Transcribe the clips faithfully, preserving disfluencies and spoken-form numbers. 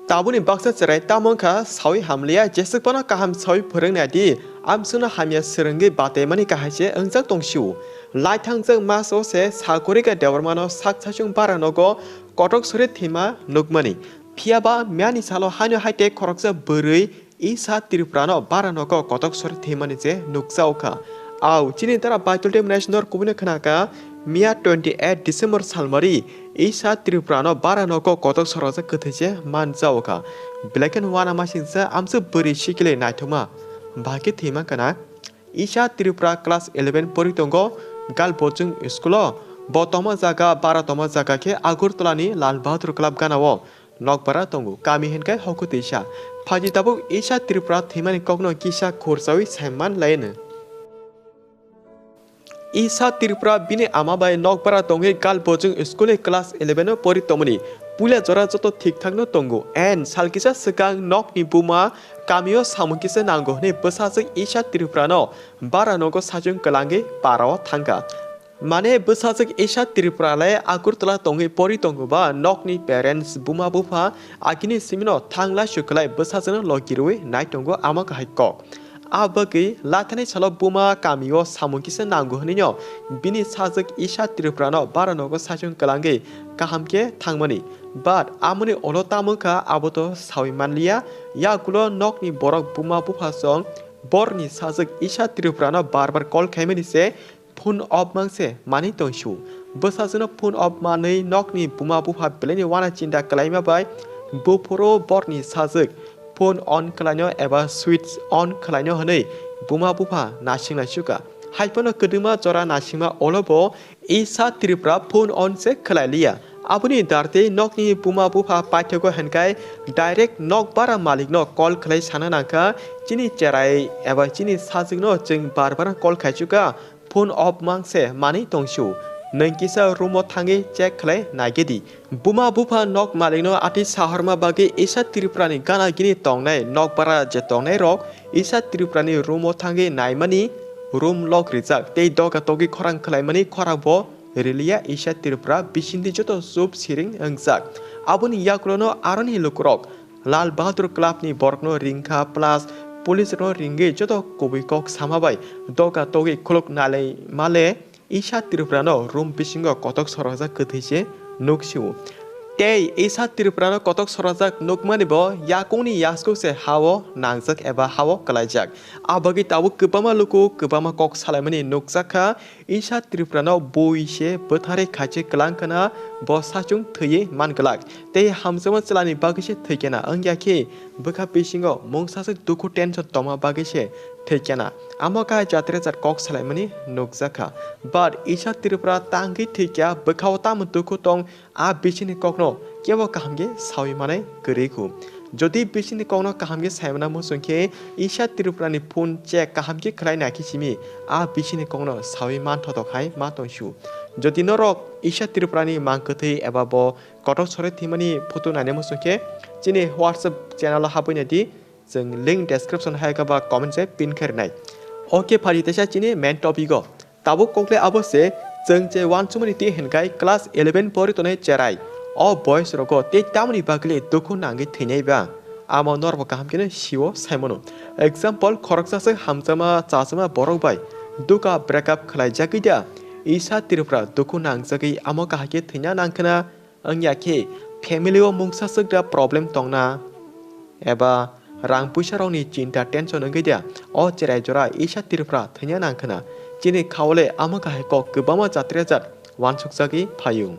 Tabukni baksa chwrai tamo wngkha sawi hamliya, jeswk phano kaham sawi phwrwng nai di, amswkno hamya swrwngwi bataimani kahai se wngjak tong sio. Laithangjak maso se Sagarika Debbarmano sak saichung bara nogo kotok sori thwima nukmani. Phiyaba miyani salo haino hai tei khoroksa bwrwi Isha Tripurano bara nogo kotok sori thwimani se nukjaokha. Au chini dara Baitul Dam National kubuni khwnakha, miya twenty eight December salmari Isha Tripurano bara nogo kotok sorajak kwthwi se manjaokha. Belai kheno uanamasingcha amswk bwrwi sikili naithokma bahai khe thwima kana. Isha Tripura class eleven pori tongo Girl Boarding School o. Bo tongma jaga, bara tongma jaga khe Agartala ni Lal Bahadur Club gana o nokbara tongo. Kami hinkhe Hokutwisa. Phaidi tabuk Isha Tripura thwimani kokno kisa khursawi saiman laino. Isha Tripura bini ama bai nokbara tongwi Girl Boarding School ni class eleven o pori tongmani. Puila jora joto thik thakno tongo. And sal kisa swkang nokni buma kamio samung kisa nango hwnwi bwsajwk Isha Tripurano bara nogo saichung kwlangwi parao thangkha. Mane bwsajwk Isha Tripura le Agartala tongwi pori tongo ba nokni parents buma bupha agini simino thang laisu kwlai bwsajwkno logi rwui nai tongo ama kahai kok. A bagwi lathani salo buma kamio samung kisa nango hwnwino bini sajwk Isha Tripurano bara nogo saichung kwlangwi kaham khe thangmani. But amoni ulo tamo wngkha abo to sawi manliya. Yakulo nokni borok buma bupha song borni sajwk Isha Tripurano bar bar call khaimani se phone off mang se manwi tong sio. Bwsajwkno phone off manwi nokni buma bupha belaini uana chinta kwlaima bai buphuru borni sajwk phone on khlaino eba switch on khlaino hwnwi buma bupha naising laisukha. Haiphano kwdwma jora naisingma ulo bo Isha Tripura phone on se khlai liya. Aboni dartwi nokni buma bupha paithago hinkhai direct nok bara malikno call khlai sana nangkha, "Chini cherai eba chini sajwkno chwng bar bar call khaisukha, phone off mang se manwi tong sio. Nwng kisa room o thangwi check khlai naigedi." Buma bupha nok malikno atwi sahorma bagwi Isha Tripurani gana gini tongnai nokbara je tongnairok Isha Tripurani room o thangwi naimani, room lock rijak tei doga togwi khorang khlaimani khorang bo riliya Isha Tripura bisingtwi joto chup siring wngjak. Aboni yakulono aroni lukurok Lal Bahadur Club ni borokno ringkha plus police rokno ringwi joto kubui kok sama bai doga togwi khuluk nalai male Isha Tripurano room bisingo kotok sorajak kwthwi se nuk sio. Tei Isha Tripurano kotok sorajak nukmani bo yakungni yasku se hao nangjak eba hao kwlaijak. A bagwi tabuk kwbangma luku kwbangma kok salaimani nukjakha. Isha Tripurano bui se bwtharwi khaichi kwlang khna bo saichung thwiwi man glak. Tei hamjakma chwlani bagwi se thwi kena wngya khe bwkha bisingo mungsaswk dukhu tension tongma bagwi se thwi kena. Amo kha jatre jat kok salaimani nukjakha. But Isha Tripura tangwi thwi kya bwkhao tamo dukhu tong a bisingni kokno kebo kaham khe sawi manai kwrwi khu. Jodi bisingni kokno kaham khe saimana muchung khe Isha Tripurani phone check kaham khe khlai naikhe simi a bisingni kokno sawi manthotok hai ma tong sio. Jodi norok Isha Tripurani mang kwthwi eba bo kotor sore thwimani photo naina muchung khe chini WhatsApp channel o habwi nai di, chwng link description hai khe ba comment se pin khe rwnai. Okay, phaidi teisa chini main topic o. Tabuk kokle abo se, chwng je uansukmani twi hinkhai class eleven pori tongnai cherai. O boys rogo tei tamoni bagwi dukhu nangwi thwinai ba? Amo norbo kaham kheno sio saimano. Example, khoroksa se hamjakma chachama borok bai duka break up khlai jagwi da? Isha Tripura dukhu nangjagwi amo kahai khe thwina nangkhna. Wngya khe family o mungsa swkra problem tongna eba rang puisa rokni chinta tension wngwi da o cherai jora Isha Tripura thwina nangkhna. Chini khaole amo kahai kok kwbangma jatre jat uansukjagwi phaio.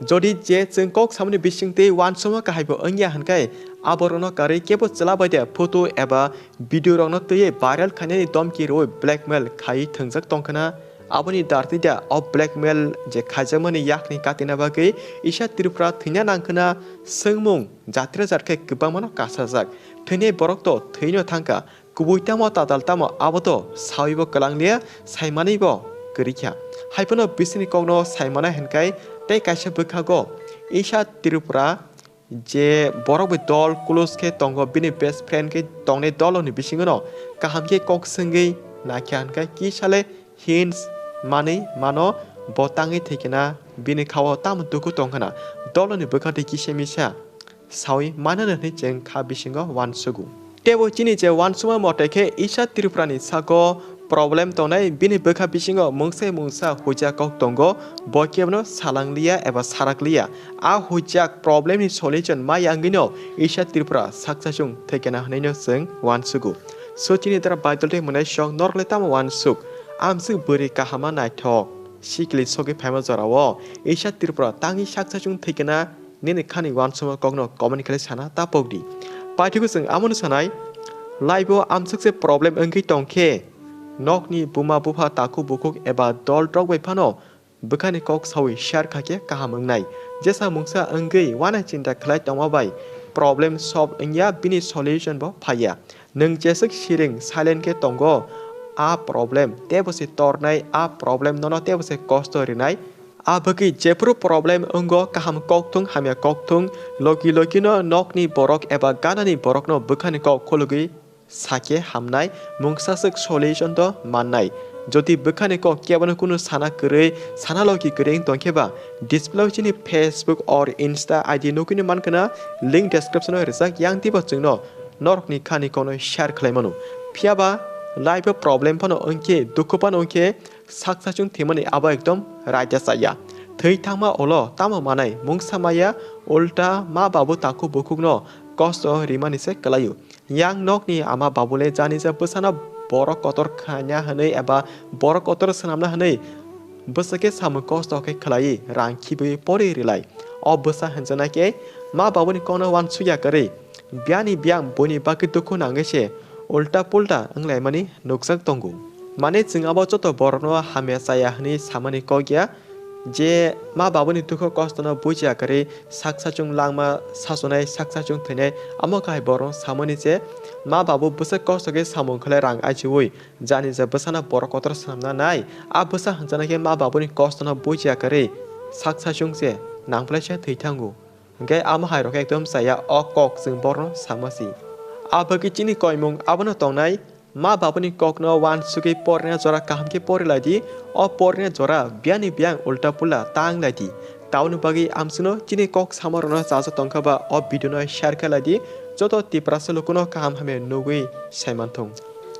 Jodi je chwng kok samani bisingtwi uansukma kahaibo wngya hinkhai aborokno karwi kebo chwla bai da photo eba video rokno twiwi viral khainani domki rwui blackmail khai thwngjak tongkhna. Aboni dartwi da o blackmail je khaijakmani yakni katina bagwi Isha Tripura thwina nangkhna swngmung jatre jat khe kwbangmano kasajak. Thwinai borok to thwino thangkha, kubui tamo tatal tamo abo to sawibo kwlanglia, saimanwibo kwrwikha. Haiphano bisingni kokno saimana hinkhai tei kaisa bwkhago Isha Tripura je borok bai dol close khe tongo, bini best friend khe tongnai dolo ni bisingo no kaham khe kok swngwi naikha hinkhai kisa le hints manwi mano bo tangwi thwikhe na bini khao tamo dukhu tongkha na dolo ni bwkha twi kisa misa sawi mananw hwnwi chwng kha bisingo uansugo. Teibo chini je uansukma mote khe Isha Tripura ni sago problem tongnai, bini bwkha bisingo mungsa mungsa huijak kok tongo, bo kebono salangliya eba sarakliya. A huijak problem ni solution ma yangwino Isha Tripura sakchasung thwikena hwnwino chwng uansugo. So chini dara baidol tei mwnaisok norokle tamo uansuk? Amswk bwrwi kahama naithok sikli sogwi phaima jorao Isha Tripura tangwi sakchasung thwikena nini khani uansukma kokno comment khlai sana ta pokdi. Paithago chwng amono sanai, life o amswkse problem wngwi tongkhe, nokni buma bupha takhuk bukhuk eba dol rok bai phano bwkhani kok sawi share kha khe kaham wngnai. Jesa mungsa wngwi uanai chinta khlai tongma bai problem solve wngya, bini solution bo phaiya. Nwng jeswk siring silent khe tongo, a problem teibo se tornai, a problem nono teibo se kosto rinai. A bagwi jephuru problem wngo, kaham kok thung, hamya kok thung, logi logino nokni borok eba ganani borokno bwkhani kok khulugwi sakhe hamnai, mungsaswk solution do mannai. Jodi bwkhani kok kebono kunu sana kwrwi, sana logi kwrwi wng tongkhe ba, display o chini Facebook or Insta I D nugwino mankha na, link description o rijak, yang twibo chwngno norokni khani kokno share khlai mano. Phiyaba life o problem phano wngkhe, dukhu phano wngkhe, sakchasung thwimani abo ekdom raida chaya. Thwi thangma ulo tamo manai mungsa maya, ulta ma babu takhuk bukhukno kosto rimani se kwlaio. Yang nokni ama babule janija bwsano borok kotor khaina hwnwi eba borok kotor swnamna hwnwi bwswk khe samung kosto khe khlaiwi rang khibwi pori rilai. O bwsa hwnjaknai khe ma babuni kokno uansukya kwrwi, biyani biyang buini bagwi dukhu nangwi se ulta pulta wnglaimani nukjak tongo. Mane chwng abo joto borokno hamya chaya hwnwi samani kok ya, je ma babuni dukhu kostono bujiya kwrwi sakchasung langma sachunai, sakchasung thwinai, amo kahai borokno samani je ma babu bwswk kosto khe samung khlai rang ajiui janija bwsano borok kotor swnamna nai, a bwsa hwnjaknai khe ma babuni kostono bujiya kwrwi sakchasung se nangphlaisa thwi thango. Hwnkhe amo hai rok ekdom chaya, o kok chwng borno sama si. A bagwi chini koimung abono tongnai, ma babuni kokno uansugwi porina jora kaham khe pori lai di, o porina jora biyani biyang ulta pula tang lai di. Tamoni bagwi amswkno chini kok sama rokno chacha tongkha ba o video no share khe lai di, joto Tiprasa lukuno kaham hamya nugwi saimanthung.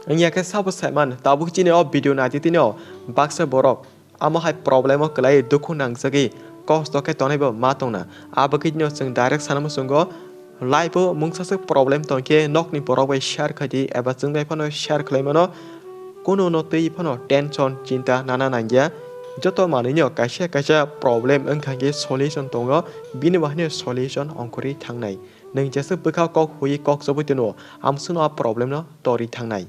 Wngya khe sabo saiman, tabuk chini o video naidi tino baksa borok amo hai problem o kwlai dukhu nangjagwi kosto khe tonaibo ma tongna. Abo khe no chwng direct sana muchungo life o mungsaswk problem tongkhe nokni borok bai share khaidi eba chwng bai phano share khlai mano. Kuno no twi phano tension chinta nana nangya. Joto manwino kaisa kaisa problem wngkha khe solution tongo, bini bahai no solution ongkhorwi thangnai. Nwng jeswk bwkha kok hui kok chobwi twino, amswkno a problem no torwi thangnai.